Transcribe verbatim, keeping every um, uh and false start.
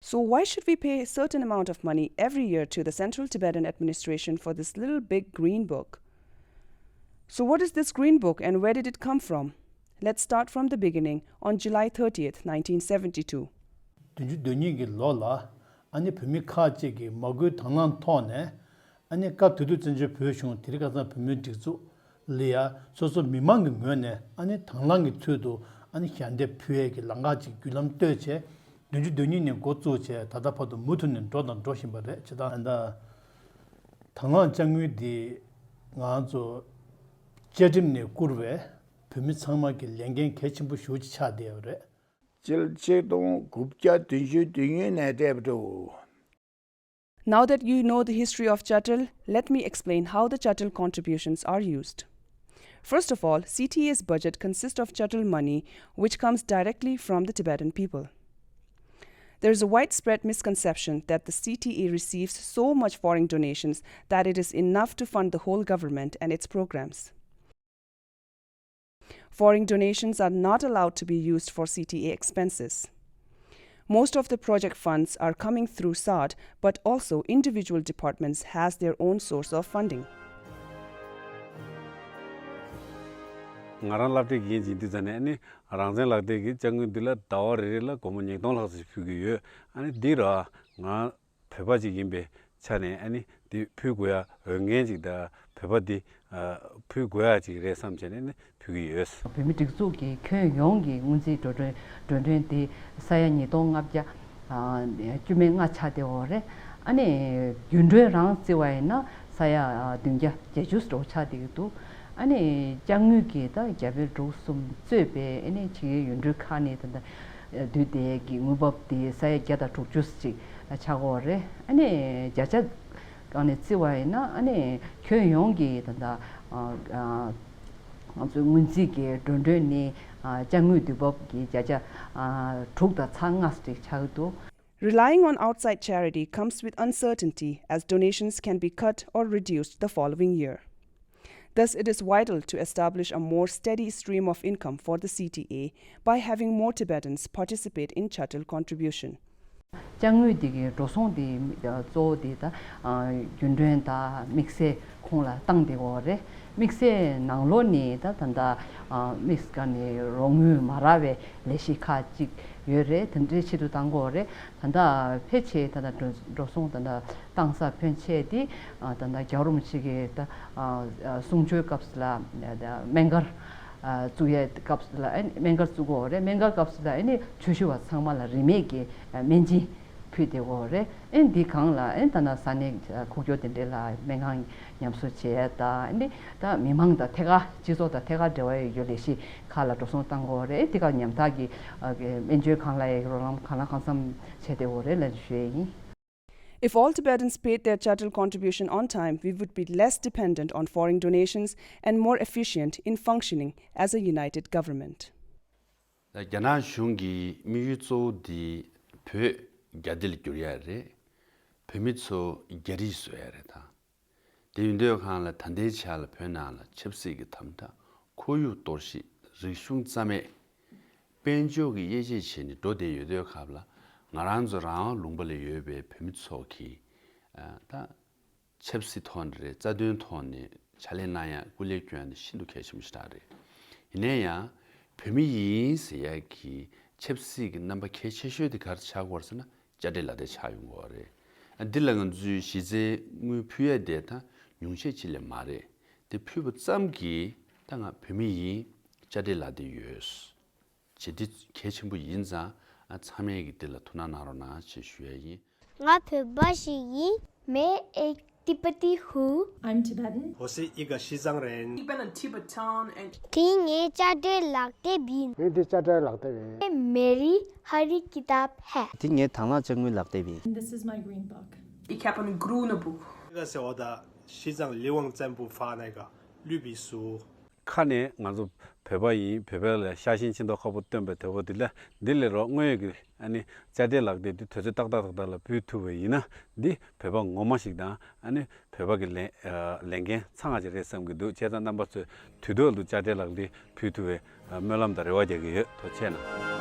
So why should we pay a certain amount of money every year to the Central Tibetan Administration for this little big green book? So what is this green book and where did it come from? Let's start from the beginning on July thirtieth, nineteen seventy-two. བདུན་ཅུ་དོན་གཉིས་ཀྱི་ལོ་ལ་ཨ་ནི་བོད་མི་ཁག་ཅིག་གིས་མ་སྐུལ་དང་བླངས་ཐོག་ནས། ཨ་ནི་སྐབས་དེ་དུས་བཙན་བྱོལ་བོད་གཞུང་དེ་རིང་ཁ་སང་བོད་མིའི་སྒྲིག་འཛུགས་ལ་ཡ་སོ་སོ་མི་མང་གི་ངོས་ནས་ཨ་ནི་དང་བླངས་ཀྱི་ཚུལ་དུ་ཨ་ནི་ཞལ་འདེབས་ཕུལ་ཡས་ཀྱི་ལམ་ཁ་ཅིག་བརྒྱུད་ལམ་གཏོད་བྱས། བདུན་ཅུ་དོན་གཉིས་ནས་འགོ་བཙུགས་བྱས་ད་ལྟ་བར་དུ་མུ་མཐུད་ནས་འགྲོ་དང་འགྲོ་བཞིན་པ་རེད། བྱས་ཙང་ད་དང་བླངས་དཔྱ་དངུལ་འདི་ང་ཚོ་བཅའ་ཁྲིམས་ནས་བསྐུར་བའི་བོད་མི་ཚང་མ་གི་ལས་འགན་གལ་ཆེན་པོ་ཞེ་པོ་ཅིག་ཆགས་བསྡད་ཡོད་རེད། ཕྱི་ལོ་ཆིག་སྟོང་དགུ་བརྒྱ་བདུན་ཅུ་དོན་གཉིས་ནས་སྤྲད་པ་འདྲ་བོ། Now that you know the history of Chatal, let me explain how the Chatal contributions are used. First of all, C T A's budget consists of Chatal money, which comes directly from the Tibetan people. There is a widespread misconception that the C T A receives so much foreign donations that it is enough to fund the whole government and its programs. Foreign donations are not allowed to be used for C T A expenses. Most of the project funds are coming through SAD, but also individual departments has their own source of funding. ང་རང་སློབ་གྲྭའི་འགན་འཛིན་དུས་ཙམ་ནས་ཨ་ནི་རང་བཙན་ལག་དེབ་ཀྱི་དཔྱ་དངུལ་འདི་ལ་ཟླ་བ་རེ་རེ་ལ་སྒོར་མོ་ཉིས་སྟོང་ལྷག་ཙམ་ཕུལ་གྱི་ཡོད། ཨ་ནི་འདི་ར་ང་བོད་པ་ཅིག་ཡིན་པའི་ཆ་ནས་ཨ་ནི་འདི་ཕུལ་དགོས་ཡ་འོས་འགན་ཅིག་དང་བོད་པ་འདི་ཕུལ་དགོས་ཡ་ཅིག་རེད་བསམ་བྱས་ནས་ནི་ཕུལ་གྱི་ཡོད། བོད་མི་སྒྲིག་འཛུགས་ཀྱི་ཁྱོན་ཡོངས་ཀྱི་སྔོན་རྩིས་འགྲོ་གྲོན་འགྲོ་གྲོན་དེ་ས་ཡ་ཉིས་སྟོང་ལྔ་བརྒྱ་བཅུ་མེད་ལྔ་ཆགས་བསྡད་ཡོད་རེད། ཨ་ནི་རྒྱུན་གྲོན་རང་བརྩི་བ་ཡིན་ན་ས་ཡ་བདུན་བརྒྱ་བརྒྱད་ཅུ་འགྲོ་ཆགས་བསྡད་ཀྱི་འདུག་ཨ་ནི་དཔྱ་དངུལ་གྱི་ད་བརྒྱ་དཔོན་དྲུག་གསུམ་གཙོས་པའི་ཨ་ནི་ཕྱི་རྒྱལ་ཡུལ་གྲུ་ཁག་ནས་ད་ལྟ་བསྡུས་ཏེ་གི་དངུལ་འབབ་དེ་ས་ཡ་བརྒྱ་དང་དྲུག་ཅུ་ཅིག་ཆགས་ཀྱི་ཡོད་རེད། ཨ་ནི་བརྒྱ་ཆ་སྒང་ནས་བརྩི་བ་ཡིན་ན་ཨ་ནི་ཁྱོན་ཡོངས་ཀྱི་ད་ལྟ་ང་ཚོའི་སྔོན་རྩིས་ཀྱི་འགྲོ་གྲོན་ནི་དཔྱ་དངུལ་དུས་བབ་ཀྱི་བརྒྱ་ཆ་དྲུག་དང་ཚེག་ལྔ་ཙམ་ཆགས་འདུག Relying on outside charity comes with uncertainty as donations can be cut or reduced the following year. Thus, it is vital to establish a more steady stream of income for the C T A by having more Tibetans participate in charitable contribution. དཔྱ་དངུལ་འདི་གའི་འགྲོ་སོང་འདི་གཙོ་བོ་འདི་ད་རྒྱུན་གྲོན་དང་དམིགས་བསལ་ཁོངས་ལ་བཏང་བསྡད་ཡོད་རེད། དམིགས་བསལ་ནང་ལོགས་ནས་ད་ད་ལྟ་དམིགས་བཀར་ནས་རོགས་དངུལ་མ་རག་པའི་ལས་གཞི་ཁག་ཅིག་ཡོད་རེད། དེ་འདྲའི་ཆེད་དུ་བཏང་གི་ཡོད་རེད། ད་ལྟ་ཕལ་ཆེར་ད་ལྟ་འགྲོ་འགྲོ་སོང་ད་ལྟ་བཏང་ས་ཕོན་ཆེ་དེ་ད་ལྟ་རྒྱལ་བ་རིན་པོ་ཆེ་གི་ད་གསུང་ཆོས་སྐབས་སུ་ལ་སྨན་སྒར་བཙུགས་ཡས་སྐབས་སུ་ལ་སྨན་སྒར་བཙུགས་ཡོད་རེད། སྨན་སྒར་སྐབས་སུ་ལ་ཨ་ནི་ཆོས་ཞུ་བ་ཚང་མ་ལ་རིན་མེད་ཀྱི་སྨན་སྦྱིན་ཕུལ་བསྡད་ཡོད་རེད། ཨེ་འདི་གང་ལ་ཨེ་ད་ན་ས་གནས་ཁུག་ཀྱོག་དེ་འདྲས་ལ་སྨན་ཁང་ཉམས་གསོ་བྱས་ད་ཨེ་འདི་ད་མི་མང་དང་ཐད་ཀར་སྤྱི་ཚོགས་དང་ཐད་ཀར་འབྲེལ་བ་ཡོད་རྒྱུ་ལས་གཞི་ཁག་ལ་འགྲོ་སོང་བཏང་དགོས་རེད། དེ་ག་ཉམ་ཐག་གི་སྨན་བཅོས་གང་ལ་ཡི་རོགས་རམ་གང་ལ་གང་འཚམ་བྱས་བསྡད་ཡོད་རེད་ལབ་ཞུ་ཡས་ཡིན། If all Tibetans paid their charitable contribution on time, we would be less dependent on foreign donations and more efficient in functioning as a united government. རྒྱ་ནག་གཞུང་གི་དམིགས་ཡུལ་གཙོ་བོ་འདི་བོད་རྒྱ་སྡེ་ལ་བསྒྱུར་ཡ་རེད། བོད་མི་ཚོ་རྒྱ་རིགས་བཟོ་ཡ་རེད་ད། དེ་ཡིན་དུས་གང་ལ་ད་ལྟའི་ཆ་ལ་བོད་ནང་ལ་ཆབ་སྲིད་ཀྱི་དམ་དྲག་ཁོར་ཡུག་གཏོར་བཤིག་རིག་གཞུང་རྩ་མེད། དཔལ་འབྱོར་གྱི་དབྱེ་འབྱེད་བྱས་ནས་འགྲོ་བསྡད་ཡོད་དུས་སྐབས་ལ་ང་རང་ཚོ་རང་དབང་ལུང་པ་ལ་ཡོད་པའི་བོད་མི་ཚོ་གིས་ད། ཆབ་སྲིད་ཐོག་ནས་རེད། རྩ་དོན་ཐོག་ནས་ཕྱག་ལས་གནང་ཡ་སྐུ་ལས་སྐྱོན་ཡ་དེ་ཤིན་ཏུ་གལ་ཆེན་པོ་ཞེ་དྲག་རེད། ཡིན་ན་ཡང་བོད་མི་ཡིན་ཟེར་ཡ་གི་ཆབ་སྲིད་ཀྱི་རྣམ་པ་གལ་ཆེ་ཤོས་དེ་ག་རེ་ཆགས་ཀྱི་ཡོད་རེད་ཟེར་ན་དཔྱ་ཁྲལ་ལག་དེབ་ཆགས་ཡོང་གི་ཡོད་རེད། འདི་ལ་ང་ཚོས་གཞི་རྩའི་དངུལ་ཕུལ་ཡ་དེ་ད་ཉུང་ཤས་ཅིག་ལས་མ་རེད། དེ་ཕུལ་བ་ཙམ་གྱིས་ད་ང་བོད་མི་ཡིན་དཔྱ་ཁྲལ་ལག་དེབ་ཡོད། བྱེད་འདི་གལ་ཆེན་པོ་ཡིན་ཙང་ཚང་མས་ཀྱི་འདི་ལ་ཐུགས་སྣང་གནང་རོགས་གནང་ཞེས་ཞུ་ཡ་ཡིན། ང་བོད་པ་ཞིག་ཡིན། मैं एक तिब्बती हूँ। I'm Tibetan. 我是一个西藏人。 Ich bin ein Tibetan und དེ་ངའི་དཔྱ་ཁྲལ་ལག་དེབ་ཡིན། ངའི་འདི་དཔྱ་ཁྲལ་ལག་དེབ་ཡིན། ये मेरी हरी किताब है। དེ་ངའི་དང་བླངས་དཔྱ་དངུལ་ལག་དེབ་ཡིན། This is my green book. Ich habe ein grünes Buch. 这个是我的西藏流亡政府发那个绿皮书。 ཁ་ནས་ང་ཚོ་བོད་པ་ཡིན། བོད་པ་ལ་ཤ་ཞེན་ཆེ་མདོག་ཁ་པོ་སྟོན་པའི་དོད་པོ་འདི་ལ་འདི་ལས་རོགས་དངོས་ཀྱི་ཨ་ནི་དཔྱ་ཁྲལ་ལག་དེབ་འདི་དུས་ཚོད་ཏག་ཏག་ཏག་ཏག་ལ་ཕུལ་ཐུབ་པ་ཡིན་ན་འདི་བོད་པ་ངོ་མ་ཞིག་དང་ཨ་ནི་བོད་པ་གི་ལས་ལས་འགན་ཚང་བ་ཞིག་རེད་བསམ་གྱི་འདུག་བྱས་ཙང་རྣམ་པ་ཚོས་དུས་ཐོག་ཏུ་དཔྱ་ཁྲལ་ལག་དེབ་ཕུལ་ཐུབ་པའི་སྨོན་ལམ་དང་རེ་བ་རྒྱག་གི་ཡོད། ཐུགས་རྗེ་གནང་།